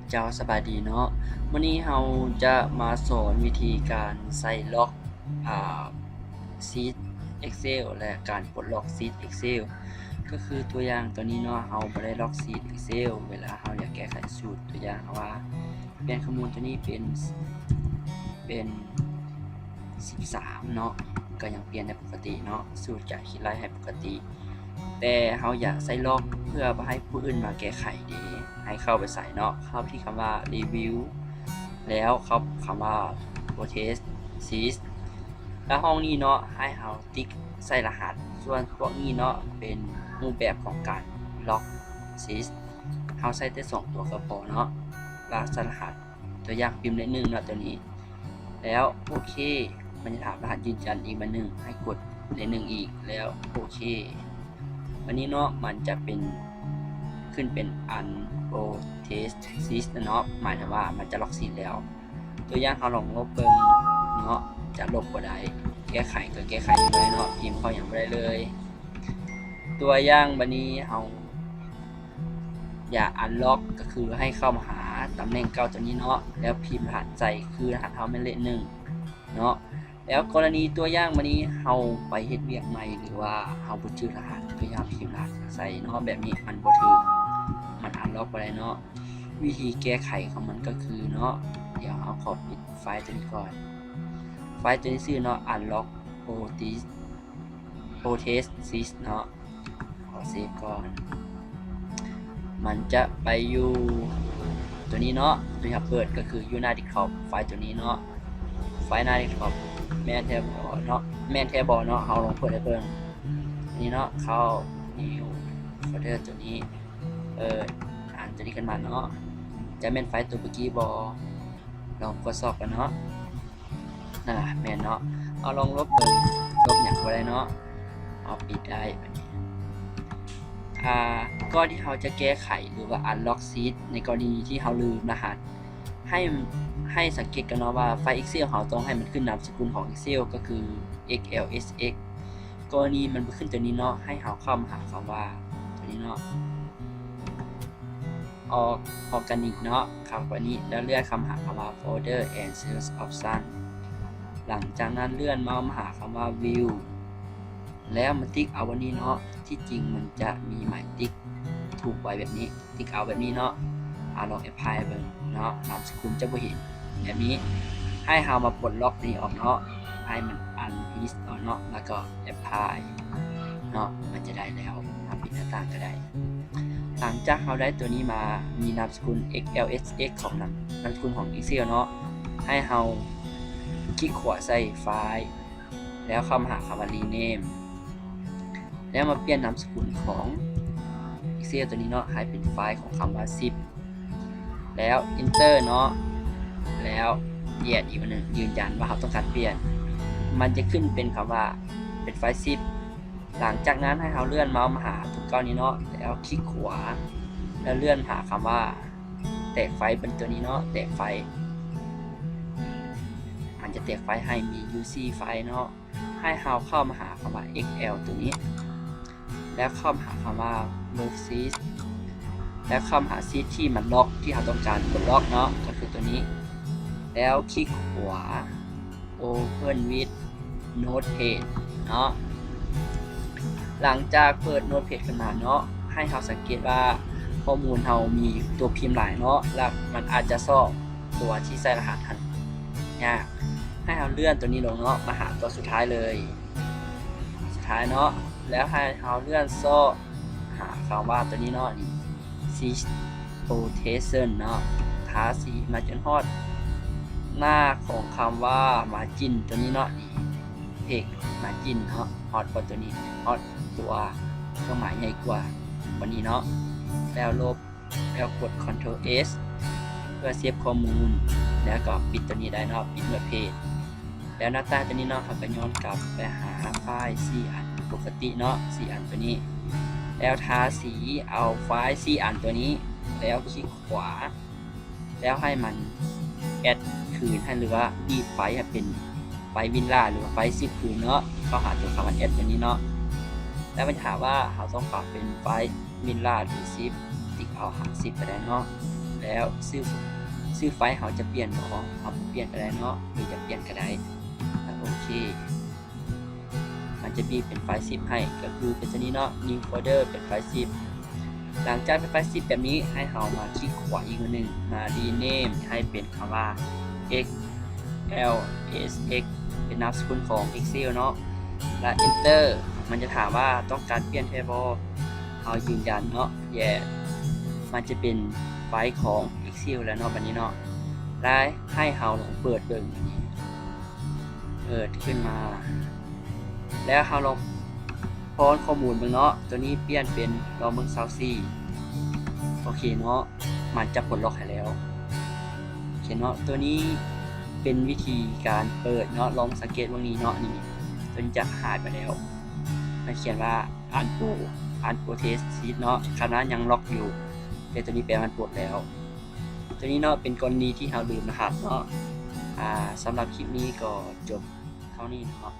ເຈົ້າ ສະບາຍດີເນາະ, ມື້ນີ້ເຮົາຈະມາສອນວິທີການໃສ່ລັອກ ອາ ຊີດ Excel ແລະ ການປົດລັອກຊີດ Excel. ກໍຄືຕົວຢ່າງຕົວນີ້ເນາະ, ເຮົາບໍ່ໄດ້ລັອກຊີດ Excel ເວລາເຮົາຢາກແກ້ໄຂສູດ. ຕົວຢ່າງເຮົາວ່າປ່ຽນຂໍ້ມູນຕົວນີ້ເປັນ ເປັນ ສິບສາມເນາະ, ກໍຍັງປ່ຽນໄດ້ປົກກະຕິເນາະ, ສູດຈະຄິດໄລ່ໃຫ້ປົກກະຕິ. ແຕ່ເຮົາຢາກໃສ່ລັອກເພື່ອບໍ່ໃຫ້ຜູ້ອື່ນມາແກ້ໄຂເດ, ໃຫ້ເຂົ້າໄປໃສ່ເນາະ, ເຂົ້າທີ່ຄຳວ່າ Review ແລ້ວເຂົ້າຄຳວ່າ Process Sheet ແລ້ວຫ້ອງນີ້ເນາະ, ໃຫ້ເຮົາຕິກໃສ່ລະຫັດ. ສ່ວນພວກນີ້ເນາະ ເປັນຮູບແບບຂອງການລັອກຊີດ, ເຮົາໃສ່ແຕ່ສອງຕົວກໍພໍເນາະ, ລະໃສ່ລະຫັດ. ຕົວຢ່າງພິມເລກໜຶ່ງເນາະ ຕົວນີ້ ແລ້ວໂອເຄ, ມັນຈະຖາມລະຫັດຢືນຢັນອີກບາດໜຶ່ງ, ໃຫ້ກົດເລກໜຶ່ງອີກ ແລ້ວໂອເຄ. ບາດນີ້ເນາະ ມັນຈະເປັນ ຂຶ້ນເປັນ Unprocessed ເນາະ, ໝາຍເຖິງວ່າມັນຈະລັອກຊີດແລ້ວ. ຕົວຢ່າງເຮົາລອງລົບເບິ່ງເນາະ, ຈະລົບບໍ່ໄດ້, ແກ້ໄຂກໍແກ້ໄຂບໍ່ໄດ້ເນາະ, ພິມເຂົ້າຫຍັງບໍ່ໄດ້ເລີຍ. ຕົວຢ່າງບາດນີ້ເຮົາ ຢາກ unlock ກໍຄືໃຫ້ເຂົ້າມາຫາຕຳແໜ່ງເກົ່າຕົວນີ້ເນາະ, ແລ້ວພິມລະຫັດໃສ່ ຄືລະຫັດເຮົາແມ່ນເລກໜຶ່ງເນາະ. ແລ້ວກໍລະນີຕົວຢ່າງບາດນີ້ ເຮົາໄປເຮັດວຽກໃໝ່ ຫຼືວ່າເຮົາບໍ່ຈື່ລະຫັດ, ພະຍາຍາມພິມລະຫັດໃສ່ເນາະ, ແບບນີ້ມັນບໍ່ຖືກ, ມັນ unlock ບໍ່ໄດ້ເນາະ. ວິທີແກ້ໄຂຂອງມັນກໍຄືເນາະ, ດຽວເຮົາຂໍປິດໄຟລ໌ຕົວນີ້ກ່ອນ. ໄຟລ໌ຕົວນີ້ຊື່ເນາະ Unlock Process Sheet ເນາະ. ຂໍເຊບກ່ອນ. ມັນຈະໄປຢູ່ຕົວນີ້ເນາະ, ຕົວທີ່ເຮົາເປີດກໍຄືຢູ່ໜ້າເດັສທັອບ ໄຟລ໌ຕົວນີ້ເນາະ. ໄຟລ໌ໜ້າເດັສທັອບແມ່ນແທ້ບໍ່ເນາະ, ແມ່ນແທ້ບໍ່ເນາະ, ເຮົາລອງເປີດໃຫ້ເບິ່ງ. ນີ້ເນາະ, ເຂົ້າ New Folder ຕົວນີ້, ເປີດ Run ຕົວນີ້ຂຶ້ນມາເນາະ. ຈະແມ່ນໄຟລ໌ຕົວເມື່ອກີ້ບໍ່? ລອງກວດສອບກັນເນາະ. ນັ້ນລະ ແມ່ນເນາະ. ເຮົາລອງລົບເບິ່ງ, ລົບຫຍັງກໍບໍ່ໄດ້ເນາະ, ເຮົາປິດໄດ້ບາດນີ້. ອາ ກ່ອນທີ່ເຮົາຈະແກ້ໄຂ ຫຼືວ່າ unlock sheet ໃນກໍລະນີທີ່ເຮົາລືມລະຫັດ, ໃຫ້ ໃຫ້ສັງເກດກັນເນາະວ່າ ໄຟລ໌ Excel ເຮົາຕ້ອງໃຫ້ມັນຂຶ້ນນາມສະກຸນຂອງ Excel ກໍຄື XLSX. ກໍລະນີມັນບໍ່ຂຶ້ນຕົວນີ້ເນາະ, ໃຫ້ເຮົາເຂົ້າມາຫາຄຳວ່າຕົວນີ້ເນາະ Org Organic ເນາະ, ຄຳວ່ານີ້ ແລ້ວເລື່ອນເຂົ້າມາຫາຄຳວ່າ Folder and Search Option. ຫຼັງຈາກນັ້ນເລື່ອນເມົາມາຫາຄຳວ່າ View ແລ້ວມາຕິກເອົາອັນນີ້ເນາະ, ທີ່ຈິງມັນຈະມີໝາຍຕິກຖືກໄວ້ແບບນີ້, ຕິກເອົາແບບນີ້ເນາະ. ອາ ລອງ Apply ເບິ່ງເນາະ, ນາມສະກຸນຈະບໍ່ເຫັນແບບນີ້. ໃຫ້ເຮົາມາປົດລັອກຕົວນີ້ອອກເນາະ, ໃຫ້ມັນ Unlist ເອົາເນາະ, ແລ້ວກໍ Apply ເນາະ, ມັນຈະໄດ້ແລ້ວ. ເຮົາປິດໜ້າຕ່າງກໍໄດ້. ຫຼັງຈາກເຮົາໄດ້ຕົວນີ້ມາ, ມີນາມສະກຸນ XLSX ຂອງນາມ ນາມສະກຸນຂອງ Excel ເນາະ, ໃຫ້ເຮົາຄລິກຂວາໃສ່ File ແລ້ວເຂົ້າມາຫາຄຳວ່າ Rename ແລ້ວມາປ່ຽນນາມສະກຸນຂອງ Excel ຕົວນີ້ເນາະ, ໃຫ້ເປັນໄຟລ໌ຂອງຄຳວ່າ ສິບ ແລ້ວ Enter ເນາະ, ແລ້ວ Yes ອີກບາດໜຶ່ງ, ຢືນຢັນວ່າເຮົາຕ້ອງການປ່ຽນ. ມັນຈະຂຶ້ນເປັນຄຳວ່າ ເປັນໄຟລ໌ ສິບ. ຫຼັງຈາກນັ້ນໃຫ້ເຮົາເລື່ອນເມົາມາຫາຕົວເກົ່ານີ້ເນາະ, ແລ້ວຄລິກຂວາ ແລ້ວເລື່ອນຫາຄຳວ່າ ແຕກໄຟລ໌ເປັນຕົວນີ້ເນາະ, ແຕກໄຟລ໌. ມັນຈະແຕກໄຟລ໌ໃຫ້ມີຢູ່ສີ່ໄຟລ໌ເນາະ. ໃຫ້ເຮົາເຂົ້າມາຫາຄຳວ່າ XL ຕົວນີ້ ແລ້ວເຂົ້າມາຫາຄຳວ່າ Move Sheet ແລ້ວເຂົ້າມາຫາ Sheet ທີ່ມັນລັອກ ທີ່ເຮົາຕ້ອງການປົດລັອກເນາະ, ກໍຄືຕົວນີ້. ແລ້ວຄລິກຂວາ Open with Notepad ເນາະ. ຫຼັງຈາກເປີດ Notepad ຂຶ້ນມາເນາະ, ໃຫ້ເຮົາສັງເກດວ່າຂໍ້ມູນເຮົາມີຕົວພິມຫຼາຍເນາະ, ແລ້ວມັນອາດຈະຊອກຕົວທີ່ໃສ່ລະຫັດຫັ້ນຍາກ. ໃຫ້ເຮົາເລື່ອນຕົວນີ້ລົງເນາະ, ມາຫາຕົວສຸດທ້າຍເລີຍ, ສຸດທ້າຍເນາະ, ແລ້ວໃຫ້ເຮົາເລື່ອນຊອກຫາຄຳວ່າຕົວນີ້ເນາະ, ນີ້ Sheet Rotation ເນາະ. ທາສີມາຈົນຮອດໜ້າຂອງຄຳວ່າ Margin ຕົວນີ້ເນາະ, ນີ້ Page Margin ເນາະ, ຮອດບໍ່ຕົວນີ້, ຮອດຕົວເຄື່ອງໝາຍໃຫຍ່ກວ່າ ຕົວນີ້ເນາະ. ແລ້ວລົບ, ແລ້ວກົດ Ctrl S ເພື່ອເຊບຂໍ້ມູນ, ແລ້ວກໍປິດຕົວນີ້ໄດ້ເນາະ, ປິດ Notepad. ແລ້ວໜ້າຕ່າງຕົວນີ້ເນາະ, ເຮົາກໍຍ້ອນກັບໄປຫາໄຟລ໌ສີ່ອັນປົກກະຕິເນາະ, ສີ່ອັນຕົວນີ້. ແລ້ວທາສີເອົາໄຟລ໌ສີ່ອັນຕົວນີ້, ແລ້ວຄລິກຂວາ, ແລ້ວໃຫ້ມັນ add ຄືນໃຫ້ ຫຼືວ່າ delete ໄຟລ໌ໃຫ້ເປັນໄຟລ໌ວິນລາ ຫຼືວ່າໄຟລ໌ສິບຄືນເນາະ, ເຂົ້າຫາຕົວຄຳວ່າ add ຕົວນີ້ເນາະ. ແລ້ວມັນຈະຖາມວ່າເຮົາຕ້ອງປັບເປັນໄຟລ໌ວິນລາ ຫຼື ສິບ, ຕິກເອົາຫາສິບກໍໄດ້ເນາະ. ແລ ແລ້ວຊື່ ຊື່ໄຟລ໌ເຮົາຈະປ່ຽນບໍ່? ເຮົາບໍ່ປ່ຽນກໍໄດ້ເນາະ ຫຼືຈະປ່ຽນກໍໄດ້. ໂອເຄ ມັນຈະມີເປັນໄຟລ໌ຊິບໃຫ້ ກໍຄືເປັນໂຕນີ້ເນາະ New Folder ເປັນໄຟລ໌ສິບ. ຫຼັງຈາກເປັນໄຟລ໌ສິບແບບນີ້ ໃຫ້ເຮົາມາຄລິກຂວາອີກໜ້ອຍໜຶ່ງ ມາ Rename ໃຫ້ເປັນຄຳວ່າ XLSX ເປັນນາມສະກຸນຂອງ Excel ເນາະ ແລະ Enter. ມັນຈະຖາມວ່າຕ້ອງການປ່ຽນແທ້ບໍ່? ເຮົາຢືນຢັນເນາະ Yes. ມັນຈະເປັນໄຟລ໌ຂອງ Excel ແລ້ວເນາະ ບັດນີ້ເນາະ ແລະ ໃຫ້ເຮົາລອງເປີດເບິ່ງ ເປີດຂຶ້ນມາ ແລ້ວເຮົາລອງປ້ອນຂໍ້ມູນເບິ່ງເນາະ ໂຕນີ້ປ່ຽນເປັນ ລອງເບິ່ງ ຊາວສີ່. ໂອເຄເນາະ ມັນຈະປົດລັອກໃຫ້ແລ້ວ. ໂອເຄເນາະ ໂຕນີ້ເປັນວິທີການເປີດເນາະ ລອງສັງເກດເບິ່ງນີ້ເນາະ ນີ້ ໂຕນີ້ຈະຫາຍໄປແລ້ວ ມັນຂຽນວ່າ Unpro- Unprotected ເນາະ ຄຳນັ້ນຍັງລັອກຢູ່ ແຕ່ໂຕນີ້ແປວ່າມັນປົດແລ້ວ. ໂຕນີ້ເນາະ ເປັນກໍລະນີທີ່ເຮົາລືມລະຫັດເນາະ. ອາ ສຳລັບຄລິບນີ້ກໍຈົບເທົ່ານີ້ເນາະ.